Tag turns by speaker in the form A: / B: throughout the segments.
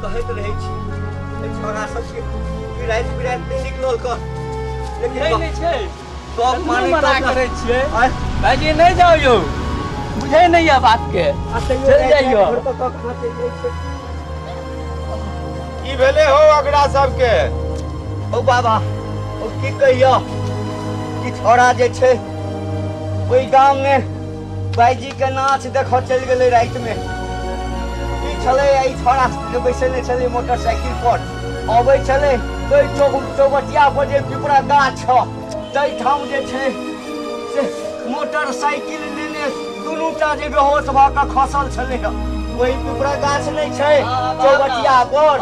A: कहैत रहै छी एहि छौड़ा सबके कि राति बिराति नहि निकलल कर, लेकिन
B: नहि छै
A: गप मानै
B: मना
A: तब ने।
B: करै छियै।
A: आँय?
B: भाईजी नहि जाउ यौ, बुझै नहि यऽ बात के।
A: आ तैयो
B: चलि
A: राति
B: जाइयो।
A: राति भरि कऽ कखनो चलि जाइ छै।
C: की भेलै हो ओकरा सबके?
A: ओ बाबा, ओ की कहियो कि छौड़ा जे छै ओहि गाम मे भाईजी के नाच देखऽ चलि गेलै राति मे। की छलै, ई छौड़ा जे बैसले छलै मोटरसाइकिल पर, अबै छलै ओहि चौबटिया पर जे पिपरा गाछ छ ताहिठाम जे छै से मोटरसाइकिल लेने दुनूटा जे बेहोश भऽ कऽ खसल छलै। ओहि पिपरा गाछ नहि छै चौबटिया पर,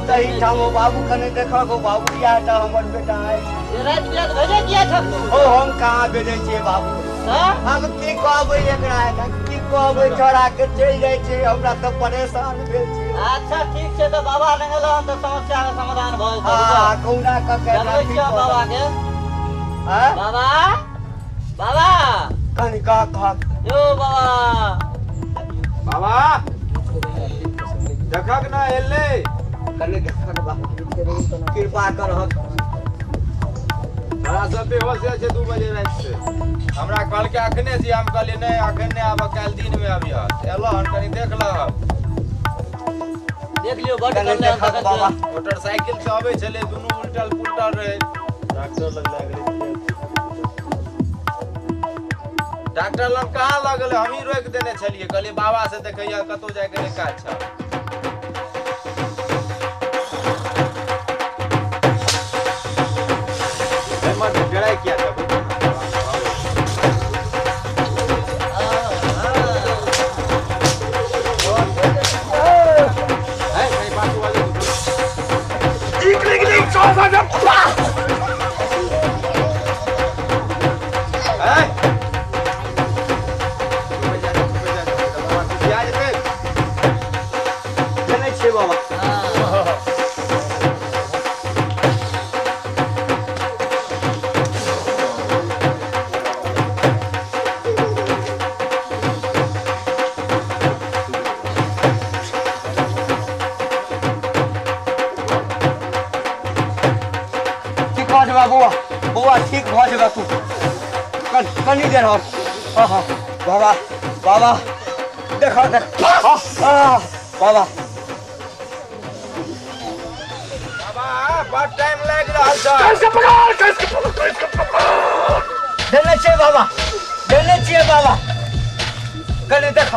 A: ताहिठाम। ओ बाबू कने देखक, ओ बाबू, इएह टा हमर बेटा अछि।
D: राति बिराति भेजै किया छक तू?
A: ओ हम कहाँ भेजै छियै बाबू, हम की कहबै एकरा, की कहबै, चढ़ा के चलि जाइ छै, हमरा तऽ परेशान भेल छी।
D: अच्छा ठीक छै, तऽ बाबा लग एलहुँ हन तऽ समस्या के समाधान भऽ जेतै।
A: हँ, कहुना कऽ के एकरा
D: चलबै
A: ठीक
D: छियै
A: कऽ
D: बाबा
A: दे।
D: के।
A: आँय?
D: बाबा, बाबा।
A: कनि कह कह।
D: यौ बाबा।
C: बाबा देखक ना एलै।
A: कनि देखक बाबा, कृपा करहक।
C: तोरा सब बेहोश छै 2 बजे राति से। हमरा कहलकै अखने छी, हम कहलियै नहि अखन नहि आबऽ, काल्हि दिन मे अबिह। एलऽ हन, कनि देख लहक।
D: देख लियौ, बड
A: कनि
D: करले हन
A: देखक
D: तखन।
A: बाबा।
C: मोटरसाइकिल से अबै छलै, दुनू उलटल पुलटल रहै।
E: डॉक्टर लग लए गेलै।
C: डॉक्टर लग कहाँ लऽ गेलै, हमही रोकि देने छलियै, कहलियै बाबा से देखैया, कतौ जायके नहि काज छल। डराइ किया छौ? है, कहीं बात वाली। है? चुपे जा, चुपे जा, बाबा खिसिया जेतै।
A: जनै छियै बाबा। ठीक भऽ जेबा बौआ, बौआ ठीक भऽ जेबा तू, कनि देर और। हँ हँ बाबा, बाबा देख देख, बाबा।
C: बाबा, बड टाइम लागि रहल छै।
A: देने छियै बाबा, देने छियै बाबा, कनि देख।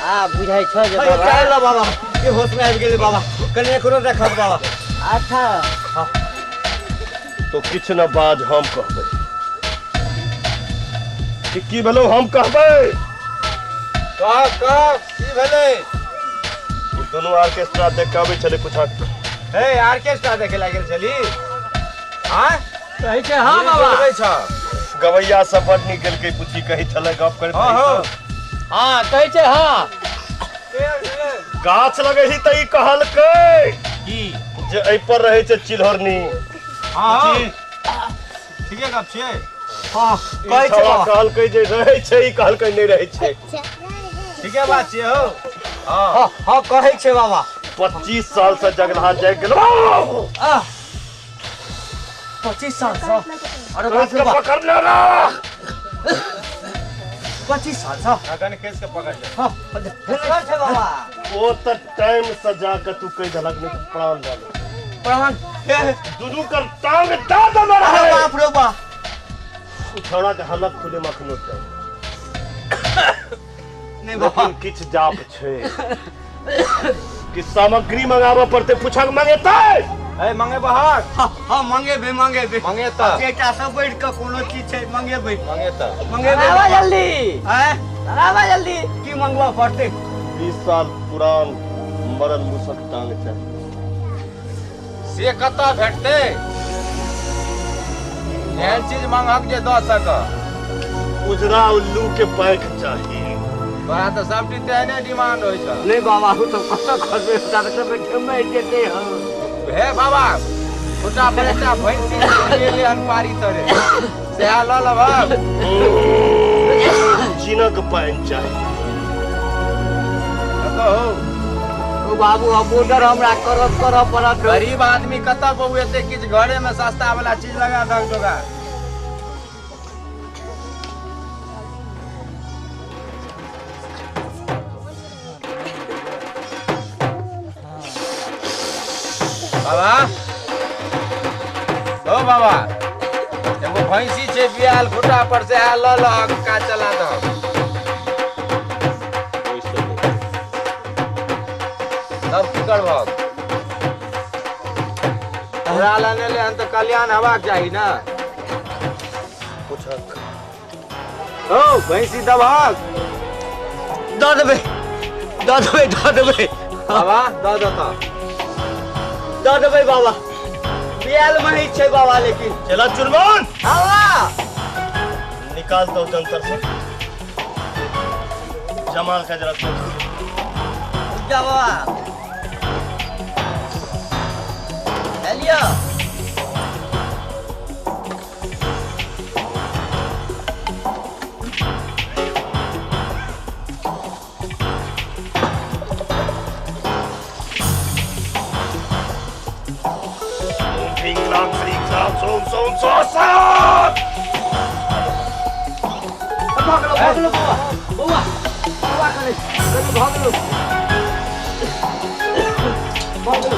D: आ बुझाइ छ जे बाबा
A: चल बाबा, ई होश में आबि गेलै बाबा, कनि एकरो देखब बाबा।
D: अच्छा।
E: तो किछु न बाज, हम कहबै कि की भेलौ, हम कहबै।
C: कह कह, की भेलै?
E: ई दुनू ऑर्केस्ट्रा देख के अबै छलै कुछ।
C: हे, ऑर्केस्ट्रा देखे लागि गेल छली? आँय?
B: कहै छै हँ बाबा।
C: बोलबै छ।
E: गवैया सब बड नीक गेलकै, पूछी कहै छलै गप करैत।
C: हँ हौ।
B: हँ, कहै छै हँ।
E: गाछ लगै ही तऽ ई कहलकै
C: की?
E: जे एहि पर रहै छै चिल्हरनी।
C: हँ हौ, ठीके गप छियै।
A: हँ,
E: ई
A: कहै छै
E: छौड़ा
A: बाबा।
E: कहलकै जे रहै छै, ई कहलकै नहि रहै छै।
C: ठीके बात छियै हौ। हँ।
A: हँ हँ, कहै छै बाबा।
E: 25 साल से जगलहा जागि गेल।
A: आह, 25 साल सँ? अरे बाप रे बाप।
E: पकड़ने रह।
A: 25 साल सँ।
C: अखन केस के पकड़ ले।
A: हँ, देखल छै बाबा।
E: ओ तऽ टाइम से जाके तू कहि देलक, नहि तऽ प्राण दऽ दे।
A: प्राण हे?
E: दुनू कर टांग दऽ देने
A: अरे
E: रहै।
A: बाप रे बाप।
E: ओ छौड़ा के हलक खुले में अखनो टाइम
A: नहि बाबा।
E: लेकिन किछु जाप छै कि सामग्री मंगाबऽ पड़तै, पूछक मंगेतै?
C: हे, मंगेबहक?
A: हँ हँ, मंगेबै मंगेबै।
C: मंगेतऽ।
A: बेटा सब बढ़ि कऽ कोनो चीज छै, मंगेबै।
C: मंगेतऽ।
A: मंगेबै।
D: आबा जल्दी।
A: आँय?
D: आबा जल्दी।
A: की मंगबऽ पड़तै?
E: 20 साल पुरान मरल मूसक टांग चाही।
C: से कतऽ भेटतै? एहन चीज मंगहक जे दऽ सक।
E: उजरा उल्लू के पाँखि चाही।
C: तोरा तऽ सब चीज तेहने डिमांड होइ छौ।
A: नहि बाबा, ओ तऽ कतऽ खसबै, सबके मरि जेतै हम।
C: हे बाबा, छोटा पर एकटा भैंसी गेलै हन पारी तरे, से ल लबहक।
E: जीनक पानि चाही।
C: कहो
A: ओ बाबू, अब ऑर्डर हमरा करत करऽ पड़त।
C: गरीब आदमी कतऽ बौएतै? किछु घरे में सस्ता वाला चीज लगा दहक जोगाड़। बाबा, ओ बाबा, एगो भैंसी छै बियाल खुटा पर से आ ल लहक, काज चला दहक। तब की करबहक? तोरा लए ले हन तऽ कल्याण हेबाक चाही ने।
E: पूछक
C: ओ भैंसी दबहक?
A: दऽ देबै, दऽ देबै, दऽ देबै
C: बाबा, दऽ देतऽ।
A: दऽ देबै बाबा। बियाल महीस छै बाबा, लेकिन
E: चला चुनमुन,
A: बाबा
E: निकाल दो जंतर से जमाल का जरा सोच।
A: जा बाबा, लियो।
E: ओम ह्रीं क्लां श्रीं क्लां सोम सोम सो सात।
A: भऽ गेलो, भऽ गेलो बौआ, बौआ, बौआ, कनि कनि भऽ गेलो, भऽ गेलो।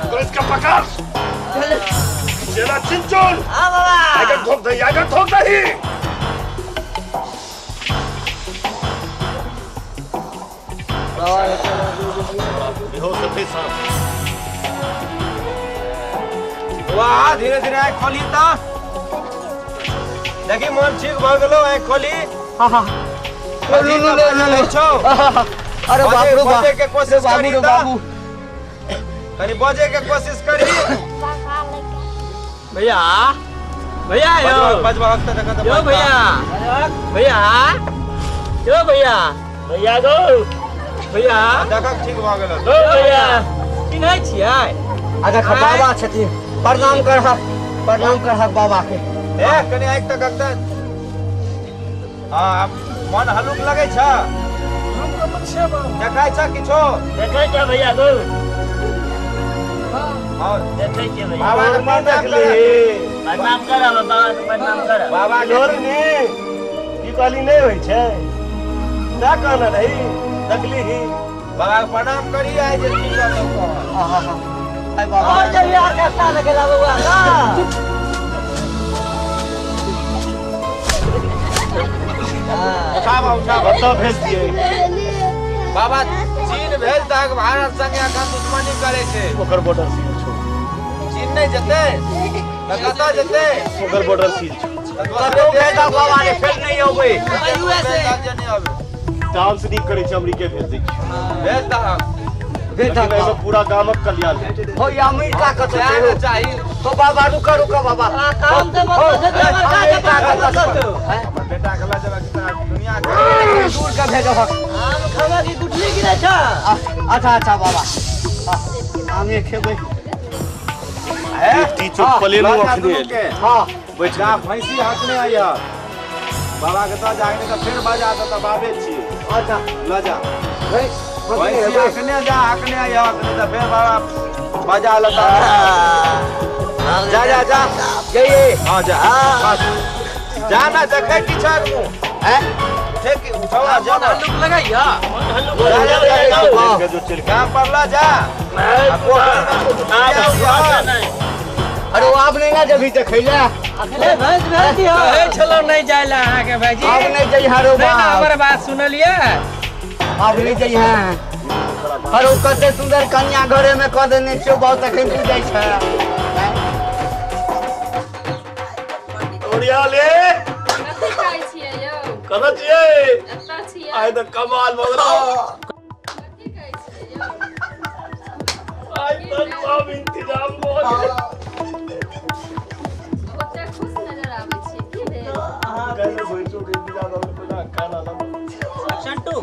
E: तो इसका पकड़ चला चिंचुन।
D: हाँ बाबा,
E: आगे ठोक दही, आगे ठोक दही। बेहोश होते सांप।
C: वाह, धीरे धीरे आँखि खोली तऽ देखी मन ठीक भऽ गेलो। आँखि खोली।
A: हाँ हाँ, लो लो लो लो लो।
C: छौ।
A: अरे बाप रे बाप,
C: बजै के कोशिश
A: बाबू
C: करी
A: रे
C: तऽ।
A: बाबू,
C: कनि बजै के कोशिश करी।
B: भैया, भैया यौ,
C: बजबहक तऽ देखऽ तऽ
B: यौ भैया, भैया यौ, भैया, भैया गो, भैया
C: देखक ठीक भऽ गेलो।
B: गो भैया, चिन्है छियै?
A: आ देख बाबा छथिन, प्रणाम करहक, प्रणाम करहक बाबा के।
C: ए कनि आँखि तकक तऽ। हाँ, आब मन हल्लुक लगै छ? देखाइ छ किछो?
B: देखै छियै भैया गो।
C: हाँ,
B: देखै छियै भैया।
C: बाबा के प्रणाम कर।
B: प्रणाम करब बाबा के, प्रणाम करब।
C: बाबा के
E: लोरनी की कहली नहि होइ छै ना कहने रही देखली ही।
C: बाबा के प्रणाम करी आइ जे ठीक रहतौ कहल।
A: आहा हा, आय बाबा।
D: और जब ऑर्केस्ट्रा लगेला बौआ का।
C: उठाबऽ, उठाबऽ।
E: कतऽ भेज दियै?
C: बाबा, चीन भेज दहक, भारत संगे अखन दुश्मनी करै छै।
E: ओकर बॉर्डर सील छौ।
C: चीन नहि जेतै तऽ कतऽ जेतै?
E: ओकर बॉर्डर सील छौ।
C: तऽ दोसरे
A: कतौ
C: देश
A: भेज दहक बाबा रे, फेर नहि अबै।
C: भेज दहक जे नहि अबै।
E: डांस नीक करै छै, अमरीके भेज दै छियै।
C: भेज दहक।
A: भेज
E: लेकिन
A: दहक
E: एहिमे
A: बाबा।
E: पूरा गामक कल्याण हेतै।
A: हो, ई अमेरिका कतौ
C: सएह
A: छै
C: ने
A: हो।
C: चाही।
A: तो बाबा रुक रुक बाबा।
D: काम से मत पूछे तो हमर का
A: अमेरिका
D: के
A: कतौ
D: मतलब
A: छै?
C: हमर बेटा के लऽ जेबै तऽ दुनिया के
A: दूर के भेजहक।
D: आम खावा की गुठली गिरे छ।
A: अच्छा अच्छा बाबा, आमे खेबै।
E: लिट्टी चोक प्लेनो
C: लऽ जा
E: अखने
C: दुनू
E: एलै।
C: के।
A: हाँ।
E: बैठ
C: जा भैंसी हकने आइह बाबा के तऽ जागने तऽ फेर बजा दे तऽ बाबे छियै।
A: अच्छा।
C: लऽ जा
A: भैंस
C: भैंसी हकने जा, हकने आइह, हकने तऽ फेर बाबा बजा लेता। जा जा जा।
A: जइए।
C: हाँ जा, बस जा ना। देखै की छै मुँह?
A: हैं?
C: उठे की उठौ आ जा ना।
B: हल्लुक लगैया?
C: जा जा जा जा।
E: के जो चलि
C: काम पर ला जा। आ पोखरि में
A: अरे आब नहीं ना जबी देखै ला।
D: अखने भैंस भेज दियो।
B: कहै छलहुँ नहि जाय लए अहाँके भाईजी।
A: आब नहीं जइहा रो
B: नहि ने
A: बाप।
B: हमर बात सुनलियै?
A: आब नहीं जइहा। अरे ओ कते सुंदर कन्या घरे में कऽ देने छियौ बहुत, अखन तू जाइ छै।
E: ओरिया ले।
F: कथी खाइ छियै यौ?
E: कतऽ छियै?
F: एतऽ छियै।
E: आइ तऽ कमाल भऽ गेलौ।
F: कथी कहै छियै यौ?
E: आइ तऽ सब इंतजाम भऽ गेल।
F: ओते खुश नजर आबै छियै, की भेल?
E: कैसे भैंसो के इंतजाम भऽ गेल, खाना लगा।
D: संटू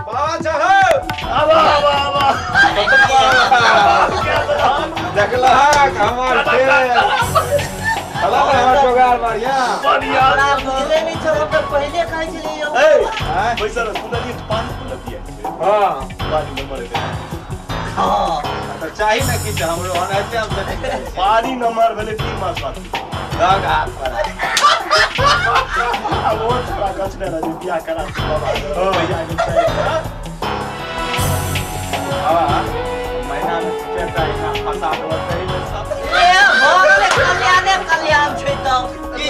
C: बाबा छहो।
E: आबा आबा आबा।
C: देखलहक हमर खेल चला ने हमर जोगार बढ़िया
E: बढ़िया।
D: हमरा बुझले नहि छल, हम तऽ पहिले कहै छलियै यौ।
E: ए पैसा सुनलियै पानी सुनलियै।
C: हां
E: पानी नंबर हेतै।
D: हँ
C: तऽ चाही ने किछु हमरो ओनाहिते हम तऽ
E: पानी नंबर भेलै 3 मास बाद
C: दग हाथ पर
E: आ वो छोरा कचने रहे बियाह करा बाबा भैया के चाही।
C: हां महीना में चारिटा इना फंसा देबऽ तही में सब
D: ए भऽ गेलै, कल्याणे कल्याण छै तब।
C: की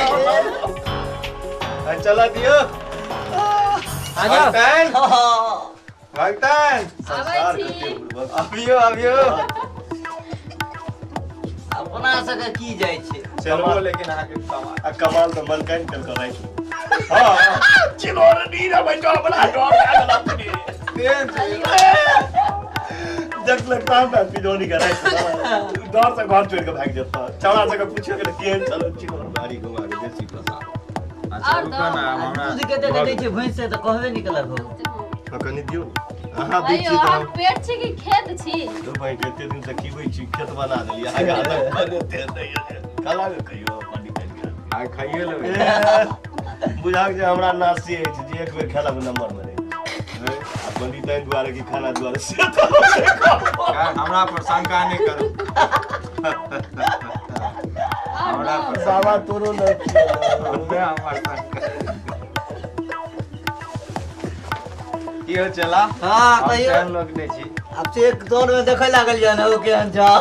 C: चला दियो
B: आ जाओ।
C: भगतैन
D: हँ
C: भगतैन
F: आबै छी।
C: अबियो अबियो
D: अपना सबके की जाइ छै।
C: चलबो लेकिन अहाँके कमाल
E: आ कमाल तऽ मलकाइन केलकै राति।
C: हां
E: चिलोर नीरा बैठो अपना डर लागल अपने।
C: तेन छै।
E: देखलक तहन ने पिजोनी के राति डर से घर छोड़ि के भागि जेतऽ। छौड़ा सबके पूछियो के केहन छलो चिलोर।
C: गाड़ी घुमा के देसी फंसा। अच्छा
F: और
C: रुको
F: दो।
C: ना
D: आ
C: हमरा
D: दूध कते के दै छै भैंस से तऽ कहबे नहि केलक हौ।
E: कनि दियौ ने अहाँ दै
F: अयो
E: छियै तऽ
F: अहाँ
E: हम
F: पेट छी कि खेत छी?
E: दू भाई के एते दिन से खीबै छी खेत बना देलियै अहाँके हाथक बनेते नहि कला के कहियो अपन निकलि गेल।
C: आइ खाइए लेबै।
E: बुझाक जे हमरा नासी अछि जे एक बेर खेलक नंबर मे रहै आ पंडिताइन दुआरे की खाना दुआरे से तऽ हम नहि कहब।
C: हमरा पर शंका नहि करू।
F: और
C: हमरा
F: दो।
C: पर
E: बाबा तोरो न
C: हमे हमर शंका की हो चला।
D: हँ
C: हम
D: कहियौ।
C: तेहन लोक नहि छी।
D: आब से एक दौर में देखै लागल या ने ओ केहन छौ।